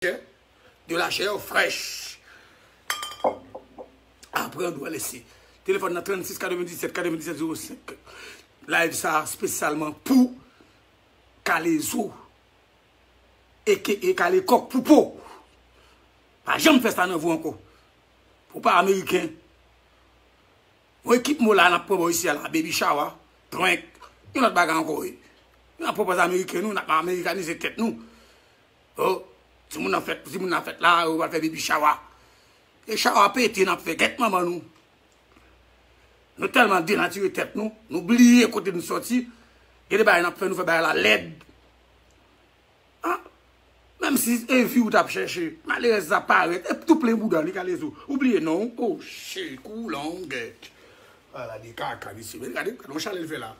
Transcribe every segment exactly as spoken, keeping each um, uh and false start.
chè, de la chair fraîche. Aprann ou lese. Telefòn nan trannsis katrevendiset katrevendiset zewo senk. Live sa espesyalman pou Kalezo. E ke e kale kòk pou po. Pa janm fè sa nan vi w ankò. Ou pa ameriken. Yon ekip mo la n ap pran bò isi a la, baby shower, prank, yon lòt bagay ankò wi. N ap pran pòz ameriken nou, n ap amerikanize tèt nou. Oh, timoun nan fèt, timoun nan fèt la, yo pral fè baby shower. E shower pete n ap fè, gèt manman nou. Nou tèlman denatire tèt nou, nou bliye kote nou sòti. Gen de bagay n ap fè, nou fè bagay la lèd. Ah, menm si e vi ou t ap chèche, malerèz sa parèt, e tou plen bouda li, Kalezo. Ou bliye non, oh shit, kou longèt. Ala de kaka, mesye. Men gade, gade yon chalè l fè la.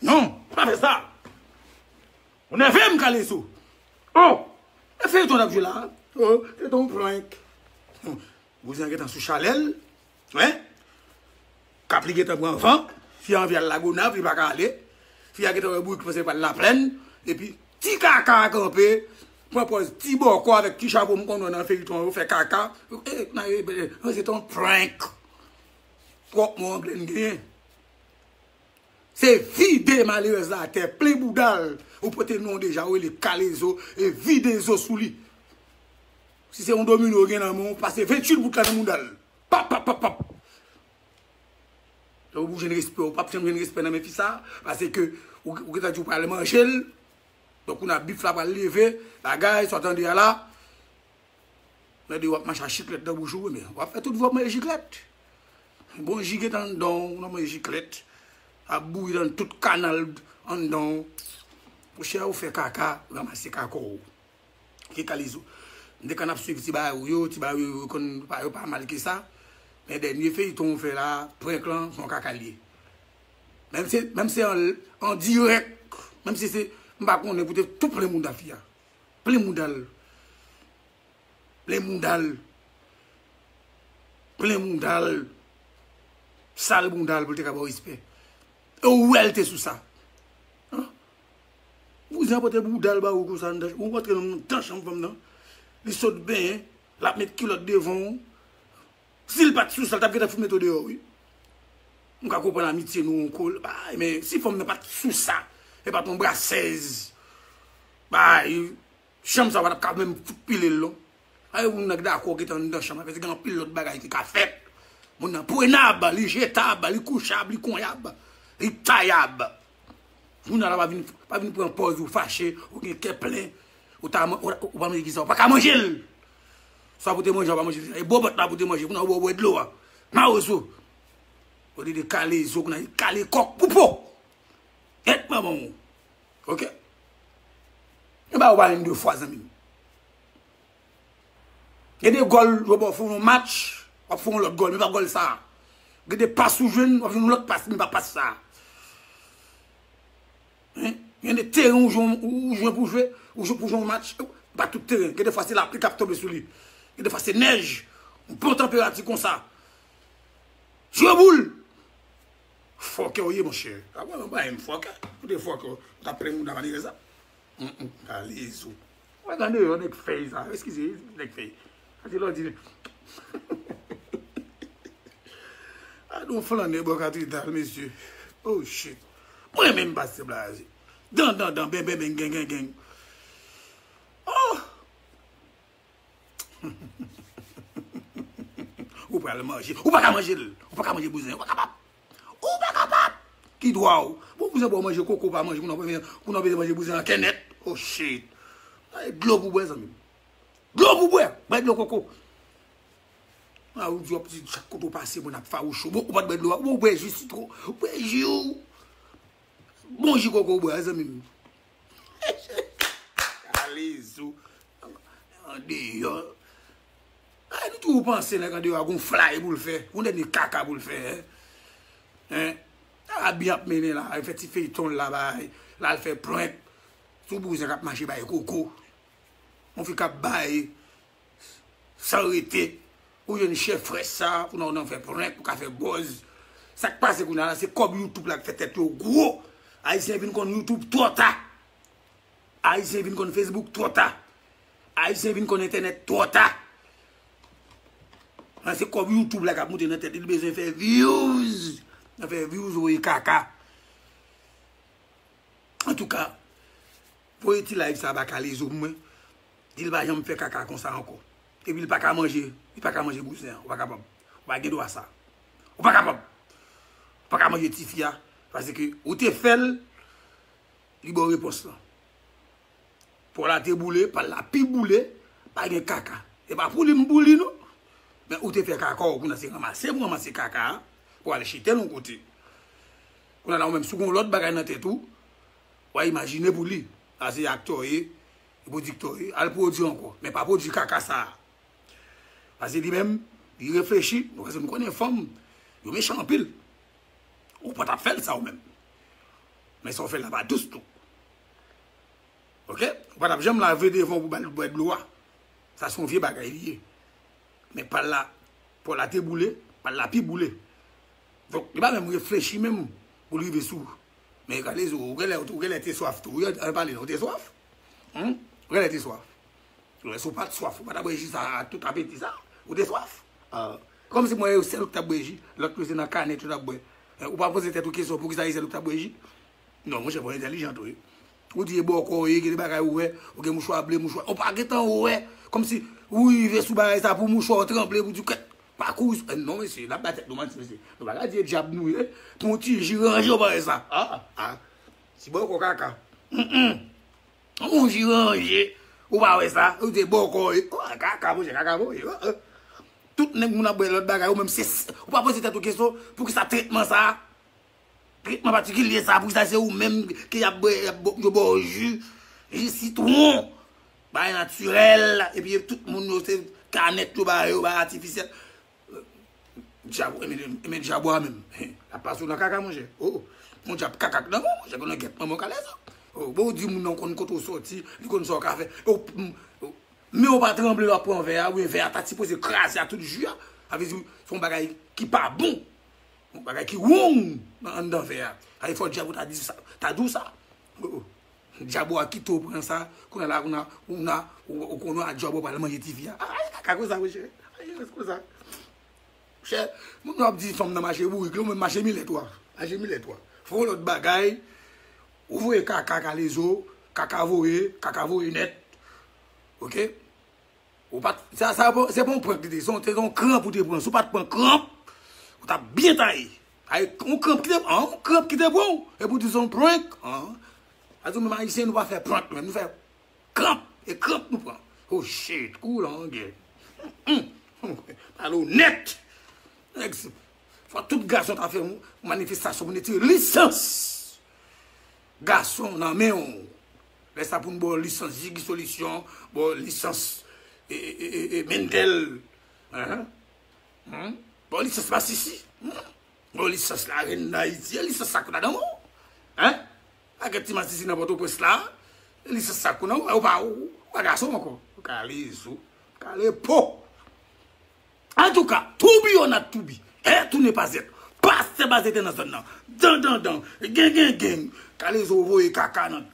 Non, pa fè sa. Ou nève m, Kalezo. Oh, e feyton n ap jwe la. Oh, se te yon prank. Bouzen an gentan sou chalè l. Wen. Kap li gentan pran van. Fi a anvi al Lagonav, li pa ka ale. Fi a gentan wè bourik panse pral Laplèn. Epi ti kaka a kanpe. Pran pòz ti bòkò avèk ti chapo m konn wè nan feyton yo fè kaka. E, nan, e, e, se te yon prank. Twòp mo angle n genyen. Se vide malerèz la atè, plen bouda l. Ou pote non deja, ou rele Kalezo, e vide zo sou li. Si se yon domino ou gen nan men w, pase venntuit bout la nan bouda l. Pap, pap, pap, pap. Lè ou jwenn respè, ou p ap janm jwenn respè nan men fi sa, paske ou, ou gentan di ou pral manje l. Donk, kounye a bif la pral leve, bagay, sa w tande a la. Mède w ap mache ak chiklèt nan bouch ou, men w ap fè tout vi w ap manje chiklèt. Bon ji gentan anndan w, w nan manje chiklèt. Ap bouyi nan tout kanal anndan w. Monchè, ou fè kaka, ranmase kaka w. Ki Kalezo. M te konn ap swiv ti bagay ou yo, ti bagay ou yo konn pa yo pa mal ke sa. Men dènye feyton ou fè la, prank lan, se yon kaka l ye. Menm se, menm se an, an dirèk, menm si se, m pa konnen pou te tou plen mouda fi a. Plen mouda l. Plen mouda l. Plen mouda l. Sal mouda l pou l te ka ba w respè. E ou wè l te sou sa. An? Bouzen an pote bouda l ba ou konsa anndan, ou rantre nan anndan chanm fanm nan. Li sot benyen, l ap met kilòt devan w. Si l pa t sou sa, l t ap gentan fout mete w deyò, wi. M ka konprann amitye nou, yon kol, bay, men si fanm nan pa t sou sa, e pa t yon brasèz, bay, chanm sa pa t ap ka menm fout pile l, non. Ay, moun nan k dakò gentan anndan chanm la, paske gen anpil lòt bagay ki ka fèt. Moun nan prenab, li jetab, li kouchab, li konyab, li tayab. Moun nan la pa vin, pa vin pran pòz ou fache, ou gen kè plen, ou ta, ou, ou pa manje ki sa, ou pa ka manje l. Sa pou te manje, ou pa manje, e bobòt la pou te manje, kounye a ou bwè dlo a. Mawozo. Ou te de kale zo, kounye a kale kòk pou po. Gèt manman w. Oke? E ba ou pa menm de fwa, zanmi m. Gen de gòl, yo ba w fè yon match, w ap fè yon lòt gòl, men pa gòl sa. Gen de pas ou jwenn, w ap jwenn yon lòt pas, men pa pas sa. Hein? Gen de teren ou jwenn, ou jwenn pou jwe, ou jwe pou jwe yon match, pa tout teren. Gen de fwa se lapli k ap tonbe sou li. Gen de fwa se nèj, yon bon tanperati konsa. Jwe boul! Fòkè w ye, monchè. A, mwen, mwen pa renmen fòkè. Ou te fòkè, ou t ap plen mouda malerèz la. Kalezo. Mwen gade yo, nèg fèy sa. Eskize, nèg fèy. Sa se lè w di. A, nou flannè bò katedral, mesye. Oh, shit. Mwen menm pastè blaze. Dan, dan, dan, ben, ben, ben, gen, gen, gen. Oh! Ou pral manje. Ou pa ka manje l. Ou pa ka manje bouzen. Ou pa kapab. Ou pa kapab. Ki dwa w? Bon, bouzen ba w manje koko, pa manje. Kounye a w bezwen manje bouzen an kennèt. Oh, shit. Ay, dlo pou bwè, zanmi m. Dlo pou bwè. Bwè dlo koko. A, ou di w ap di chak kote w pase, moun ap fawouch ou. Bon, ou pa t bwè dlo a. Ou bwè ji sitwon. Ou bwè ji w. Bon ji koko ou bwè, zanmi m. Kalezo. Andeyò. Ay, nou toujou panse nèg andeyò a gon flay pou l fè, gon dènye kaka pou l fè, en. En? Sa va byen ap mennen la, fè ti feyton l la, bay, l al fè prank. Sou bouzen k ap mache bay koko. Yon fi k ap bay, san rete. Ou jwenn chèf frè sa, pou nan, nan fè prank, pou ka fè buzz. Sa k pase kounye a la, se kòb YouTube la k fè tèt yo gwo. Ayisyen vin konn YouTube twò ta. Ayisyen vin konn Facebook twò ta. Ayisyen vin konn entènèt twò ta. Nan se kòb YouTube la k ap moute nan tèt li, li bezwen fè views. Nan fè views, voye kaka. Antouka, voye ti live sa ba Kalezo pou mwen. Di l pa janm fè kaka konsa ankò. Epi l pa ka manje, li pa ka manje bouzen an. Ou pa kapab. Ou pa gen dwa sa. Ou pa kapab. Ou pa ka manje tifi a. Paske ou te fè l, li ba w repons lan. Pòl la te boule, pal la pi boule, pa gen kaka. E pa pou li m pou li non. Men ou te fè kaka w, kounye a se ranmase pou ranmase kaka a, pou al jete l yon kote. Kounye a la ou menm, si w gen yon lòt bagay nan tèt ou, w a imajine pou li. A se aktè w ye, e pwodiktè w ye, al pwodui ankò. Men pa pwodui kaka sa a. Paske li menm, li reflechi, nou, paske nou konnen fanm, yo mechan anpil. Ou pa t ap fè l sa ou menm. Men sa w fè l la pa dous tou. Ok? Ou pa t ap janm lave devan w pou ba l bwè dlo a. Sa se yon vye bagay li ye. Men pal la, pòl la te boule, pal la pi boule. Donk, li pa menm reflechi menm pou l rive sou. Men Kalezo, ou genlè, ou genlè te swaf tou. Wi, ann pale non, ou te swaf? Humm? Ou genlè te swaf. Lè si w pa t swaf, ou pa t ap bwè ji sa a tout apeti sa. Ou te swaf? Ah. Kòmsi mwen e sèl ou ki t ap bwè ji, lòt yo se nan kanèt yo t ap bwè. Eh, ou pa poze tèt ou kesyon poukisa e sèl ou ki t ap bwè ji? Non, monchè, fò entèlijan tou, wi. Ou di e bòkò w ye, gen de bagay ou wè, ou gen mouchwa ble, mouchwa, ou pa gentan wè. Kòmsi ou rive sou bagay sa pou mouchwa w tranble, pou di kèt, pa kouri sou, eh, non, mesye, n ap bay tèt nou manti, mesye. Nou pa ka di e dyab nou ye, pou yon ti ji ranje w pa wè sa. Ah, ah. Ti bòkò kaka. Mm, mm. Yon ji ranje, ou pa wè sa, ou te bòkò, e, oh, kaka, monchè, kaka, monchè, oh, oh. Tout nèg moun ap bwè lòt bagay, ou menm se, ou pa poze tèt ou kesyon, poukisa tretman sa, tretman patikilye sa, poukisa se ou menm ke y ap bwè, y ap bò, yo ba w ji, ji sitwon, bagay natirèl, epi tout moun yo se kanèt yo ba yo, bagay atifisyèl. Dyab, e men, e men dyab ou a menm. L ap pase w nan kaka, monchè. Oh, oh. Yon dyab kaka k nan men w, monchè, konnen gèt manman w Kalezo. Oh, bon, ou di moun nan konn kote w sòti, li konn sa w ka fè. Oh, m, oh. Men w pa tranble lè w ap pran vè a, oubyen vè a ta sipoze kraze a tout ji a. Sa vle di, se yon bagay ki pa bon. Yon bagay ki wrong nan anndan vè a. Sa vle fò dyab ou ta di sa, ta di w sa. Oh, oh. Dyab ou a kite w pran sa, kounye a la, ou na, ou na, ou, ou konnen a dyab ou pral manje tifi a. Ay, kaka konsa, monchè. Ay, konsa. Chè, moun yo ap di fanm nan mache bourik, li menm mache milèt ou a. Mache milèt ou a. Fè yon lòt bagay, ou voye kaka Kalezo, kaka voye, kaka voye nèt. Ok? Ou pa t, sa, sa, se pa yon prank li te, se yon, se yon kranp ou te pran. Si w pa t pran kranp, ou t ap byen taye. Ay, yon kranp ki te, an, yon kranp ki te pran w. Epi w di se yon prank, an. Sa di w menm ayisyen, nou pa fè prank, nou menm, nou fè kranp. E kranp nou pran. Oh shit, kou langè. Pale onèt. Nèg, fò tout gason ta fè yon manifestasyon pou n retire lisans gason nan men w. Lè sa pou n ba w lisans Ziggy Solution, ba w lisans, e, e, e, e, Mendel. Hein? Hmm? Ba w lisans Masisi. Hmm? Ba w lisans Larèn Dayiti. E lisans sa k nan men w? Hein? Pakèt ti masisi nan Pòtoprens la. Lisans sa k nan men w, ou pa, ou pa gason ankò. Ou kale zo. Kale po. Antouka, to be or not to be, être ou ne pas être, pastè Bazètè nan zòn nan, dan, dan, dan, gen, gen, gen, Kalezo voye kaka nan